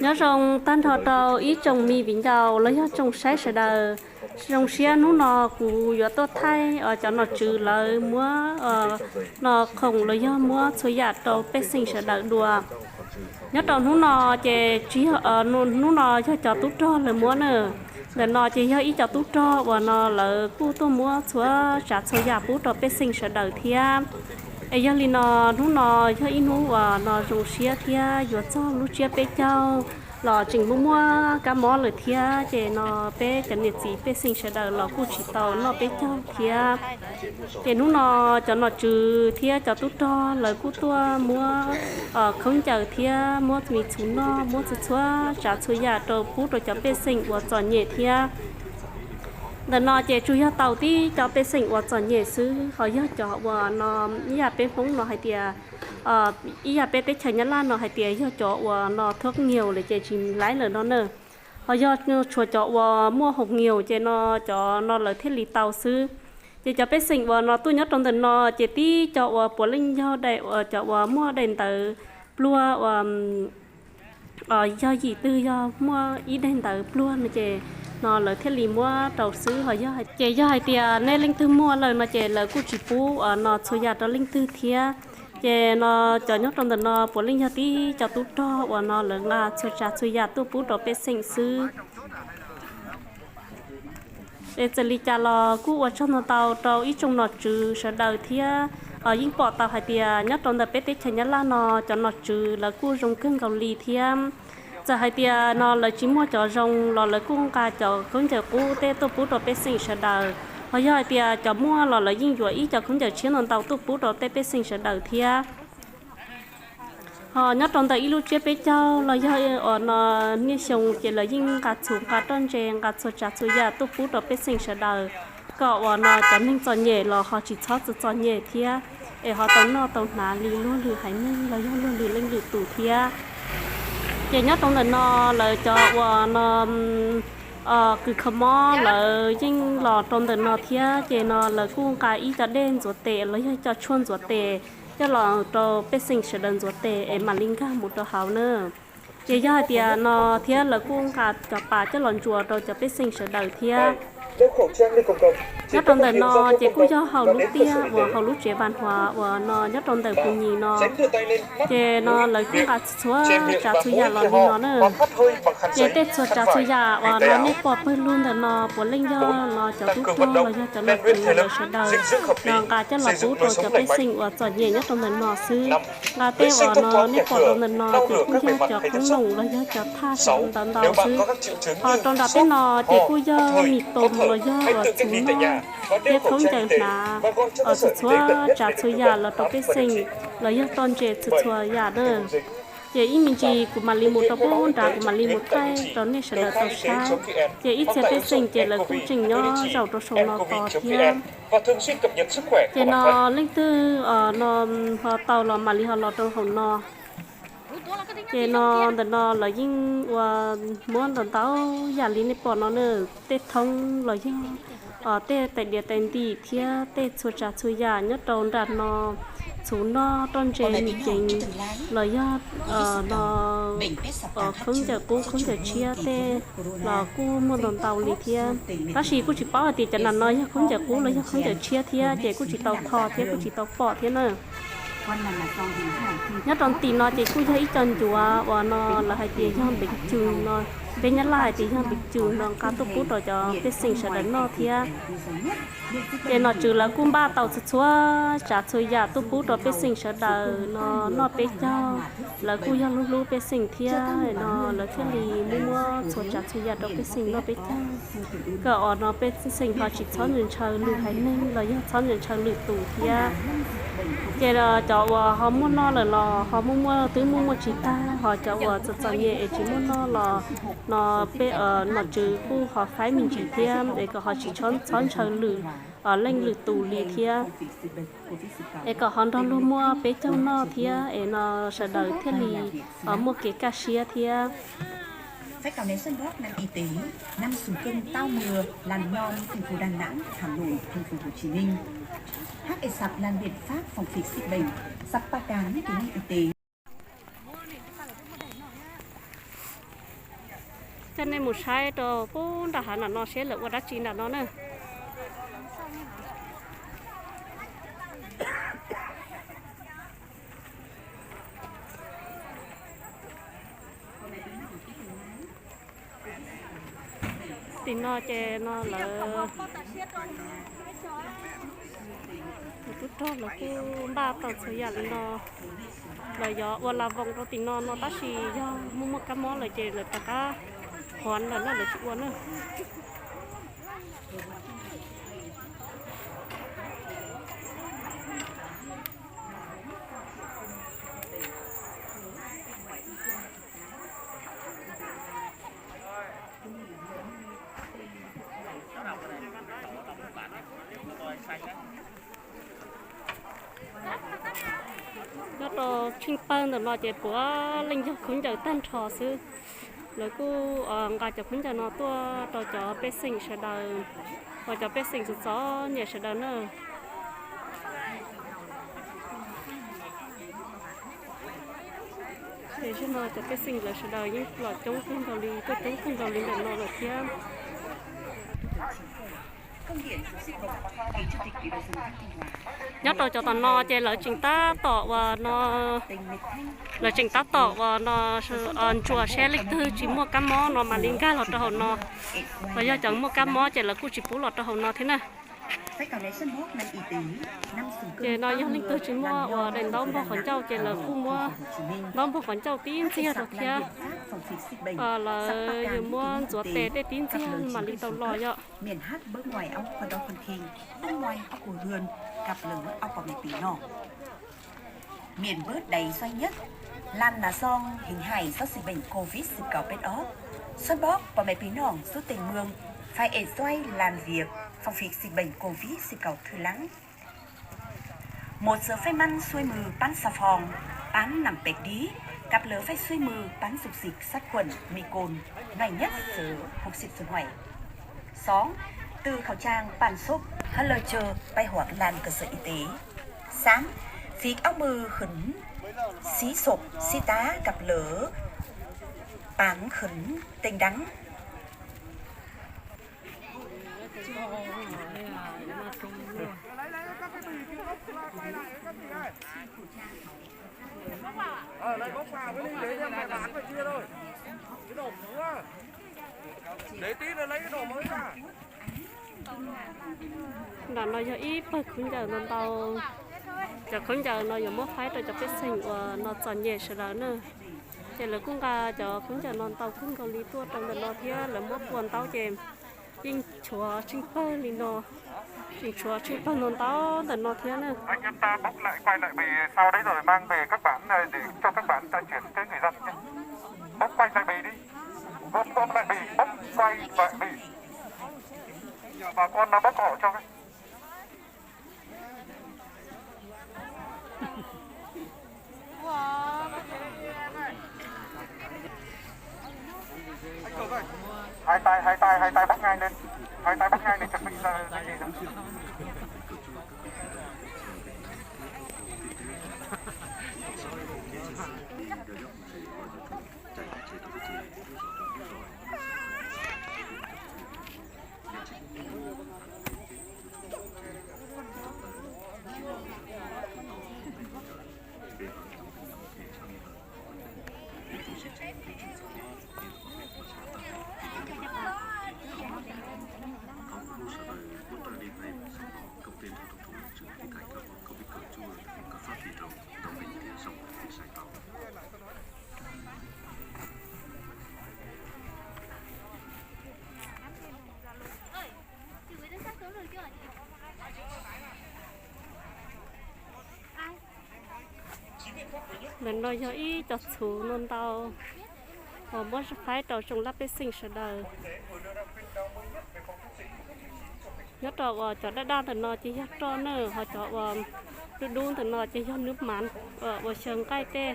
Nyob zoo tag nrho rau ib tsoom me viv ncaus los yog tsoom saib sawv daws. Zoo siab hnub no kuv yuav tuaj thaij cov nom tswv lawv muab no khoom los yog muab txhua yam rau pej xeem sawv daws dua. Nyob rau hnub no ces tsis yog, hnub no yog cov tub rog lawv muab na. Ntawm no ces yog ib co tub rog uas no lawv kuj tuaj muab txhua tsav txhua yam pub rau pej xeem sawv daws thiab. Es yog li no, hnub no yog ib hnub uas no zoo siab thiab yuav txog lub tsiab peb caug los tseem muaj muaj kab mob lawm thiab, ces no peb cov niam txiv pej xeem sawv daws los kuj tsis tau noj peb caug thiab. Ces hnub no cov nom tswv thiab cov tub rog lawv kuj tuaj muab khaub ncaws thiab muab me txhuv noj, muab txhua txhua tsav txhua yam rau pub rau cov pej xeem uas txom nyem thiab. Ntawm no ces tsuas yog tau tib co pej xeem uas txom nyem xwb, ho yog cov uas no ib yam peb Hmoob no hais tias, ib yam peb teb chaws Nyab Laj no hais tias yog cov uas no thuab nyiaus lawm ces tsis laib lawm no na. Ho yog tshuav cov uas muaj hoos nyiaus ces no cov no lawv thiaj li tau xwb. Ces cov pej xeem uas no tuaj nyob rau ntawm no ces tib co uas puav leej yog daim, cov uas muaj daim ntawv pluag uas yog yim twg yog muaj ib daim ntawv pluag no ces no lawv thiaj li muab rau xwb. Ho yog ces yog hais tias nej leej twg muaj lawm no ces lawv kuj tsis pub uas no txhua yam rau leej twg thiab. Ces no cov nyob rau ntawm no puav leej yog tib co tub rog uas no lawv nqa txhua tsav txhua yam tuaj pub rau pej xeem xwb. Es txawm li cas los kuj ua tsaug ntau ntau rau ib tsoom nom tswv sawv daws thiab. Yeej pom tau hais tias nyob rau ntawm peb teb chaws Nyab Laj no cov nom tswv lawv kuj zoo kawg nkaus li thiab. Txawm hais tias no lawv tsis muaj cov zoo los lawv kuj nqa cov khaub ncaws qub tej tuaj pub rau pej xeem sawv daws. Ho yog hais tias cov muaj los lawv yeej yuav ib co khaub ncaws tshiab ntau ntau tuaj pub rau tej pej xeem sawv daws thiab. Ho nyob rau ntawm ib lub tsiab peb caug los yog uas no niaj xyoo ces lawv yeej nqa txhuv nqa roj ntse nqa txhua tsav txhua yam tuaj pub rau pej xeem sawv daws, kom uas no cov neeg txom nyem los ho tsis txhob txom nyem thiab, es ho tau noj tau hnav li luag lwm haiv neeg los yog luag lwm leej lwm tus thiab. Ces nyob rau ntawm no lawv cov uas no kws kho mob lawv yeej los rau ntawm no thiab, ces no lawv kuj nqa ib co dej ntxuav tes los yog co tshuaj ntxuav tes coj los rau pej xeem sawv daws ntxuav tes es mam li nkag mus rau hauv na. Ces yog hais tias no thiab lawv kuj nqa cov pas coj los ntsuas rau cov pej xeem sawv daws thiab. Nyob rau ntawm no ces kuj yog hauv lub tiaj uas hauv lub tsev Vaj Huam uas no nyob rau ntawm Pus Nyim no. Ces no lawv kuj nqa txhua tsav txhua yam los li no na. Ces tej txhua tsav txhua yam uas no nej pom pawg lug ntawm no puav leej yog no cov tub rog los yog cov nom tswv lawv sawv daws no nqa coj los pub rau cov pej xeem uas txom nyem nyob rau ntawm no xwb. Nqa tej uas no nej pom rau ntawm no ces kuj yog cov qoob loo los yog cov thaj ntau ntau xwb. Ho rau nram tej no ces kuj yog mis toos los yog uas txhuv noj thiab khaub ncaws hnav, txhua txhua tsav txhua yam los rau pej xeem los yog roj ntse txhua txhua yam na. Ces ib me ntsis kuv mam li mus rau pub nrad kuv mam li mus thaij rau nej sawv daws tau saib. Ces ib txhia pej xeem ces lawv kuj tseem nyob zaum rau saum no tos thiab. Ces no leej twg no ho tau los mam li ho los rau hauv no. Ces no ntawm no lawv yeej ua muab ntau ntau yam li nej pom no na, tej thoob los yog tej tais diav tais ntim thiab tej txhua tsav txhua yam nyob rau nram no, txhuv noj roj ntse nim ceev los yog no khaub ncaws qub khaub ncaws tshiab tej los kuj muaj ntau ntau li thiab. Tab sis kuj tsis paub hais tias cov nram no yog khaub ncaws qub los yog khaub ncaws tshiab thiab ces kuj tsis tau kho thiab kuj tsis tau pom thiab na. Nyob rau tim no ces kuj yog ib co ncuav uas no lawv hais tias yog npeev cws no, peb Nyab Laj hais tias yog npeev cws no nqa tuaj pub rau cov pej xeem sawv daws noj thiab. Ces nom tswv lawv kuj npaj tau txhua txhua tsav txhua yam tuaj pub rau pej xeem sawv daws no noj peb caug. Lawv kuj yog hlub hlub pej xeem thiab no lawv thiaj li muab muab txhua tsav txhua yam rau pej xeem noj peb caug, kom uas no pej xeem ho tsis txhob ntshaw lwm haiv neeg los yog txhob ntshaw lwm tus thiab. Ces cov uas ho muaj noj lawm los ho muaj muaj twb muaj muaj tsis tag, ho cov uas txom txom nyem es tsis muaj noj los no peb nom tswv kuj ho faib me ntsis thiab es kom ho tsis txhob ntshaw lwm leej lwm tus li thiab. Es kom ho nrog luag muaj peb caug noj thiab es no sawv daws thiaj li muaj kev kaj siab thiab. Fách cào né sân góp ngành y tế, năm sùng kưng tao mưa, làn nhom thành phố Đà Nẵng, Hà Nội, thành phố Hồ Chí Minh. Hắc e sặp lan biện pháp phòng dịch dịch bệnh, sặp pa cà nước ngành y tế. Nej mus saib rau pub nram hav nram no seb lawv ua dab tsi nram no na. Tim no ces no lawv, lawv tub rog lawv kuj npaj tau txhua yam li no. Lawv yuav ua la voos rau tim no no tab sis yog muaj muaj kab mob lawm ces lawv rov qab huav lawm na, lawv tsis ua na. Nyob rau tsheej pawg ntawm no ces puav leej yog khaub ncaws tag nrho xwb. Lawv kuj nqa cov khaub ncaws no tuaj rau cov pej xeem sawv daws, uas cov pej xeem txom txom nyem sawv daws na. Ces zaum no cov pej xeem lawv sawv daws yeej los coob kawg nkaus li, tuaj coob kawg nkaus li ntawm no lawm thiab. Nyob rau cov tom no ces lawv tseem tab tom uas no, lawv tseem tab tom uas no ntsuas seb leej twg tsis muaj kab mob no mam li nkag los rau hauv no. Los yog cov muaj kab mob ces lawv kuj tsis pub los rau hauv no thiab na. Ces no yog leej twg tsis muaj uas daim ntaub npog qhov ncauj ces lawv kuj muab ntaub npog qhov ncauj tib ntxiag rau thiab. Lawv yuav muab ntxuav tes tej tib ntxiag mam li tau los yom. Miền Bắc Đài Duy Nhất, làm là do hình hài do dịch bệnh Covid mười chín bết off. Xuất bóc bà mẹ Pi Nong Sú Têng Mương phải ệt doai làm việc phòng dịch bệnh Covid mười chín thư lắng. Một giờ phép măn xuôi mười pán xà phòng, pán nằm pẹt đi, cặp lớ phải xuôi mười pán dung dịch sát khuẩn, mi côn, ngay nhất giờ hụp xịt xuân hoài. Xóm, từ khẩu trang, pàn xốp, hớt lơ chơ, bay hoặc lan cơ sở y tế. Xám, phịt áo mưa khửn, xí sộp, xí tá, cặp lớ, páng khửn, têng đắng. Nram no yog ib pawg khaub ncaws no ntau. Cov khaub ncaws no yuav muab faib rau cov pej xeem uas no txom nyem sawv daws na. Ces lawv kuj nqa cov khaub ncaws no ntau kawg nkaus li tuaj rau ntawm no thiab lawv muab pua ntaub ces yeej tshuav tsheej pawg li no, tseem tshuav tsheej pawg no ntau ntawm no thiab na. Anh em ta bốc lại quay lại vì sau đấy rồi mang về các bạn, ờ, để cho các bạn ta chuyển tới người dân nhé. Bốc quay lại vì đi. Bốc, bốc lại vì, bốc quay lại vì. Giờ bà con nó bốc hộ cho. Hai tay, hai tay, hai tay bắt ngay lên. Hai tay bắt ngay lên, chuẩn bị là cái gì đó. Ntawm no yog ib co txhuv no ntau uas muab faib rau tsoom laj pej xeem sawv daws. Nyob rau uas cov daj daj ntawm no ces yog roj na, ho cov uas dub dub ntawm no ces yog nws mav ua xyaw nqaij tej.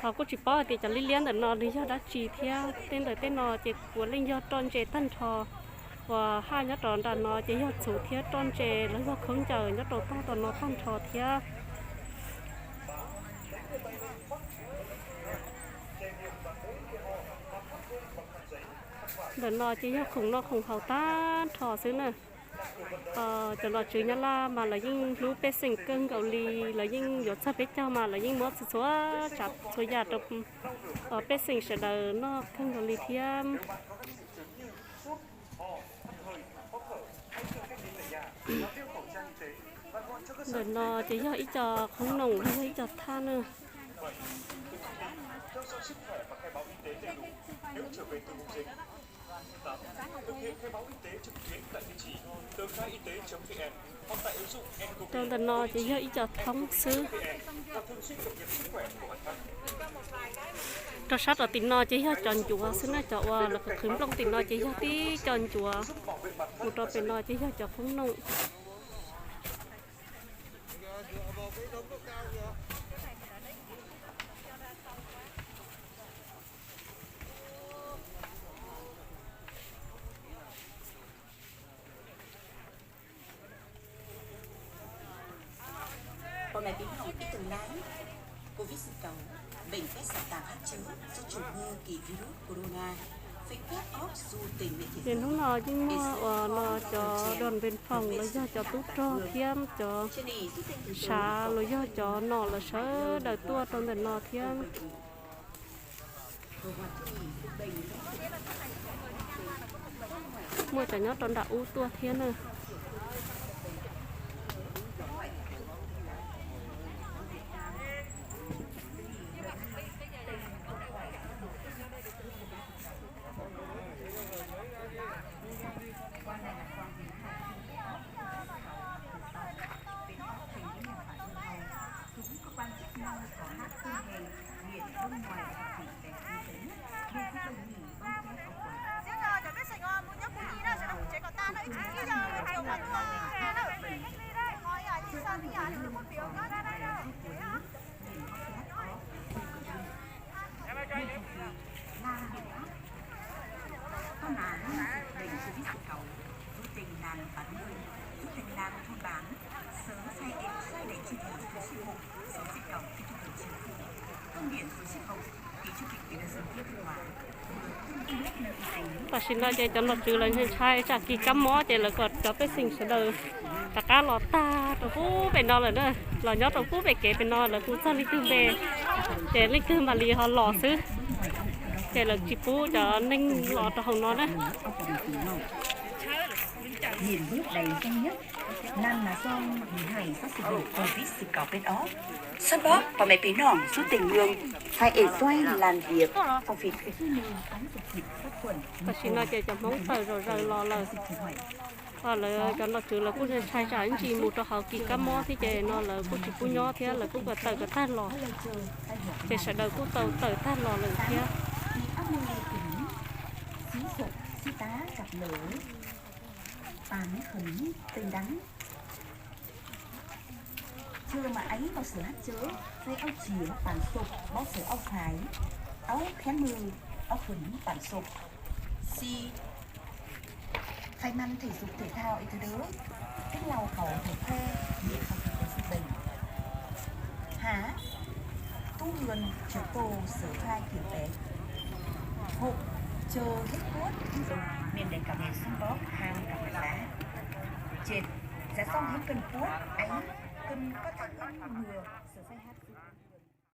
Ho kuj tsis paub hais tias cov liab liab ntawm no nws yog dab tsi thiab. Tej ntawm tej no ces puav leej yog roj ntse tag nrho. Uas haj nyob rau nram no ces yog txhuv thiab roj ntse los yog khaub ncaws nyob rau tog tom no tag nrho thiab. Ntawm no ces yog khoom noj khoom haus tag nrho xwb na. Cov nom tswv Nyab Laj mas lawv yeej hlub pej xeem kawg nkaus li, lawv yeej yuav txog peb caug mas lawv yeej muab txhua txhua tsav txhua yam rau pej xeem sawv daws noj kawg nkaus li thiab. Ntawm no ces yog ib co qhoob noom los yog ib co thaj na. Rau ntawm no ces yog ib co thoob xwb. Rau sab rau tim no ces yog cov ncuav xwb na, cov uas lawv qhwv nplooj tim no ces yog tib co ncuav. Mus rau pem no ces yog cov qhoob noom. Pom mej pib noj ib tug lab, Covid xib kaum, bệnh pest xâm tàng hab chớ do chủng mu kỳ virus corona. Ces hnub no yeej muaj uas no cov đồn biên phòng los yog cov tub rog thiab cov sav los yog cov nom lawv sawv daws tuaj rau ntawm no thiab. Muaj cov nyob rau nram ub tuaj thiab na. Tam sim no ces cov nom tswv lawv ntshai tsam kis kab mob ces lawv kom cov pej xeem sawv daws rov qab los tag rau pub pem no lawm na. Los nyob rau pub pem kev pem no lawv kuj txog leej twg npe, ces leej twg mam li ho los xwb. Ces lawv tsis pub cov neeg los rau hauv no na. Năm mà do nghỉ hài sát dịch bệnh Covid xịt cỏ bên ó. Xót bóp và mẹ pì nòng rút tình lương, phải ể toai làm việc, phòng dịch. Tam sim no ces cov Hmoob tawm zom zaws los lawm. Lawv cov nom tswv lawv kuj ntshai tsam ib ntsis mus rau hauv kis kab mob thiab ces no lawv kuj tsis pub nyob thiab lawv kuj kom tawm kom tag los. Ces sawv daws kuj tau tawm tag los lawm thiab. Chơ ma aib npau sawv hab chơ, fai auj tsiav pam sop, npau sawv auj faiv, auj kheeb mw, auj khwv pam sop. Si, fai măn thể dục thể thao ê thơ đơ, cách lau cầu thầy khe, nhiệt phòng dịch bệnh. Há, tu hưn, chơ tô, sửa fai kiểm pé. Hộp, chơ hết cuốt, miền Tây cà phê Xuân Bóp, hang cà phê lá. Chệt, giá song hết cân cuốt, aib, cân có thắc mắc ngừa, sửa fai hát.